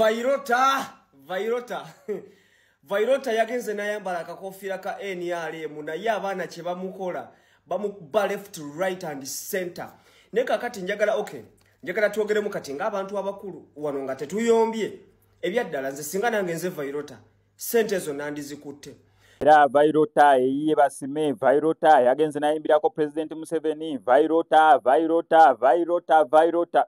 Vyroota, Vyroota. Vyroota yagenze n'ayambala akakofiira ka NRM, naye abaana kye bamukola bamukuba left, right and center. Naye kakati njagala, okay, njagala twogeremu kati ng'abantu abakulu wano nga tetuyombye. Ebyaddala nze singa nange nze Vyroota, ssente ezo nandizikutte. Era Vyroota eyiye basime. Vyroota yagenze nayimbirako President Museveni. Vyroota, Vyroota, Vyroota, Vyroota.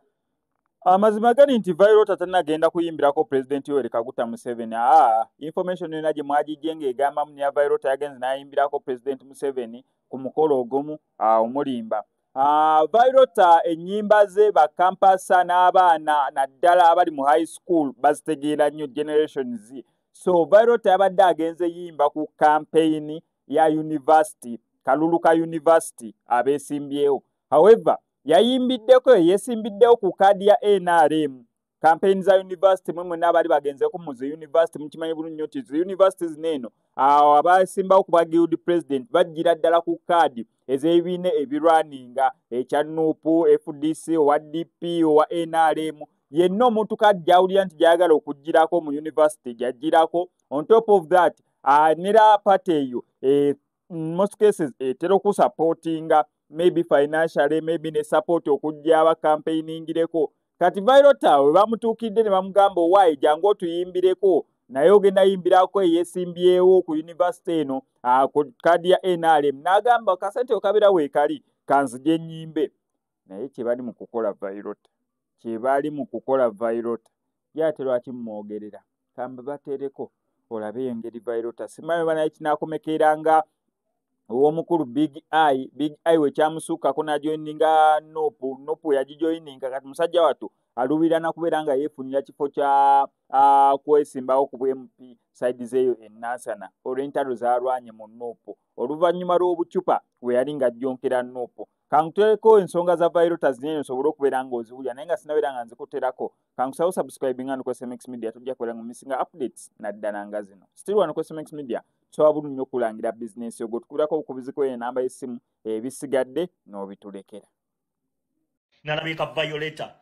Amazima gani nti Vyroota tannagenda kuyimbirako President Yoweri Kaguta Museveni. Information yonna gye mwagijje ng'egamba mu ya Vyroota yagenze n'ayimbirako President Museveni ku mukolo ogumu, omulimba. Vyroota ennyimba ze bakampasa n'abaana naddala abali mu high school bazitegeera nnyo, Generation Z. So Vyroota yabadde agenze yimba ku campaign ya university, kalulu ka university abeesimbyewo. However, yayimbiddeko, yeesimbiddewo ku kaadi ya NRM. Campaign za university, mwe mwenna abali bagenzeko mu zi university mukimanyi bulungi nnyo nti zi university zino eno, abasimbawo ku bwa guild president bajjira ddala ku kaadi ez'ebibiina ebirwaninga, ekya NUP, FDC, owa DP, owa NRM. Yenna omuntu kaadi gy'awulira nti gy'ayagala okugirako mu university gy'agirako. On top of that, nera party eyo, in most cases etera okusupportinga maybe financially, maybe ne support okujja abacampaigningireko. Kati Vyroota we bamutuukidde ne bamugamba, "Owaaye, jangu otuyimbireko," naye ogenda yimbirako eyeesimbyewo ku university eno ku kaadi ya NRM. N'agamba, "Kasente okabeera weekali, kanzije nnyimbe." Naye kye bali mu kukola Vyroota, kye bali mu kukola Vyroota, ye ate lwaki mumwogerera? Kambe bateereko olabe engeri Vyroota simanyi oba naye kinaakomekeranga nga ow'omukulu Big Eye. Big Eye we kyamusukkako n'ajoininga NUP. NUP yagijoininga, kati musajja wattu aluubirira na kubeera nga yeefunira kifo kya kwesimbawo ku bwa MP side z'eyo e Nansana, olw'entalo z'alwanye mu NUP oluvannyuma lw'obucupa we yali ng'ajjonkera NUP. Kankuteereko ensonga za Vyroota zinene osobole okubeera ng'oziwulira, naye nga sinnabeera nga nzikuterako, kankusabe subscribing wano ku SMX Media, tojja kubeera nga missinga updates naddala nga zino. Still wano ku SMX Media tusobola bulungi nnyo okulangira bizinensi ogwo, tukubirako obukubiziko enamba y'essimu, ebisigadde n'obitulekera. Nalabye ka Vyroota,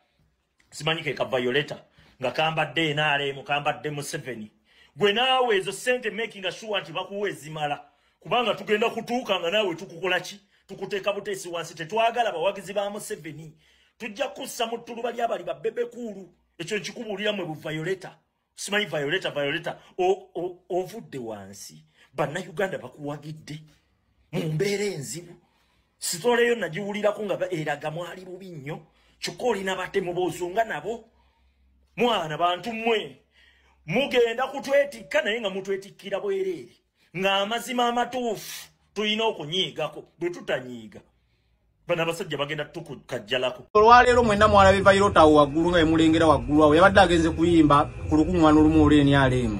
simanyi ke ka Vyroota nga kambadde NRM, kambadde Museveni. Gwe naawe ezo sente making sure nti bakuwa ezimala, kubanga tugenda kutuuka nga naawe tukukola ki? Tukuteeka buteesi wansi. Tetwagala bawagizi ba Museveni, tujja kussa mu ttuluba lyabali ba Bebe Cool. Ekyo nkikubuulira mwe bu Vyroota, simanyi Vyroota. Vyroota, ovudde wansi, Bannayuganda bakuwagidde mu mbeera enzibu. Sitoleyo nagiwulirako nga eraga mwali bubi nnyo, kyokka olina batemu b'osonga nabo. Mwana bantu mmwe mugenda kutwetikka, naye nga mutwetikkira bwereere, ng'amazima amatuufu tulina okunyiigako. Bwe tutanyiiga, bano abasajja bagenda tukukajjalako. Olwaleero mwenna mwalabye Vyroota awo waggulu nga emulengera waggulu awo, yabadde agenze kuyimba ku lukuŋŋaana olumu olw'NRM.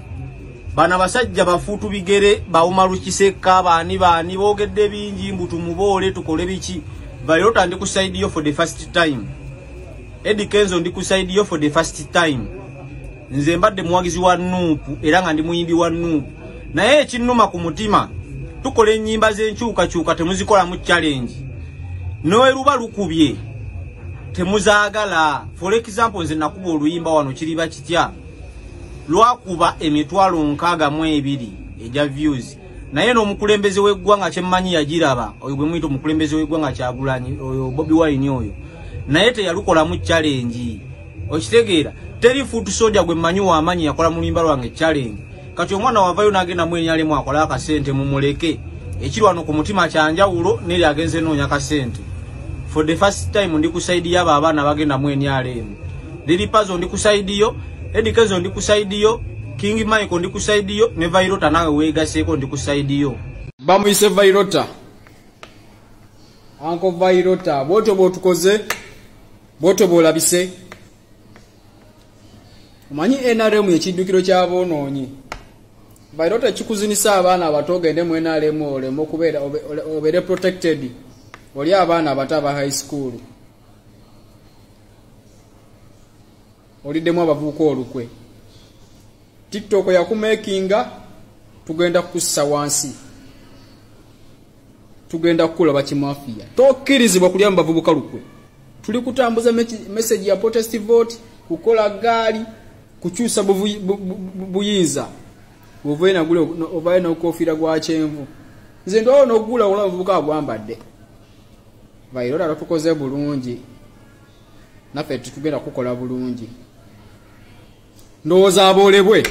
Bano abasajja bafuutu bigere, bawuma lukiseka, baani baani boogedde bingi mbu tumuboole, tukole biki. Vyroota, ndi ku side yo for the first time. Eddy Kenzo, ndi ku side yo for the first time. Nze mbadde muwagizi wa NUP era nga ndi muyimbi wa NUP, naye ekinnuma ku mutima, tukola ennyimba z'enkyukakyuka, temuzikolamu challenge, noweruba lukubye temuzaagala. For example, nze nakuba oluyimba wano "Kiriba Kitya", lwakuba 620,000 egya views, naye n'omukulembeze w'eggwanga kyemmanyi yagiraba, oyo gwe muyita omukulembeze w'eggwanga Kyagulanyi, oyo Bobi Wine oyo, naye teyalukolamu challenge. Okitegeera? Teri foot soldier gwe mmanyi w'amaanyi yakola mu luyimba lwange challenge. Kati omwana wavayo n'agenda mwenyalemu akole akasente, mumuleke. Ekirwano ku mutima kyanjawulo neri agenze noonya kasente. For the first time ndi ku side y'abo abaana bagenda mu NRM. Lil Pazo, ndi ku side yo. Eddy Kenzo, ndi ku side yo. King Michael, ndi ku side yo. Ne Vyroota, naawe weegaseeko, ndi ku side yo. Bamuyise Vyroota, Uncle Vyroota. Bwotyo bw'otukoze, bwotyo bw'olabise. Omanyi NRM ekiddukiro ky'aboonoonyi. Vyroota, ekikuzinisa abaana abato ogende mu NRM oleme okubeera obeere protected, oli abaana abato aba high school, oliddemu abavubuka olukwe. TikTok yakumakinga, tugenda kukussa wansi, tugenda kukulaba kimafiya. Tokkirizibwa kulya mu bavubuka lukwe. Tuli kutambuza message ya protest vote, kukola gaali. Kukyusa buyinza buve nagule ovaye n'okukofiira gwa kyenvu. Nze ndwawo n'okugula olaba omuvubuka agwambadde. Vyroota tukoze bulungi, naffe tetugenda kukola bulungi. Ndowooza aboolebwe.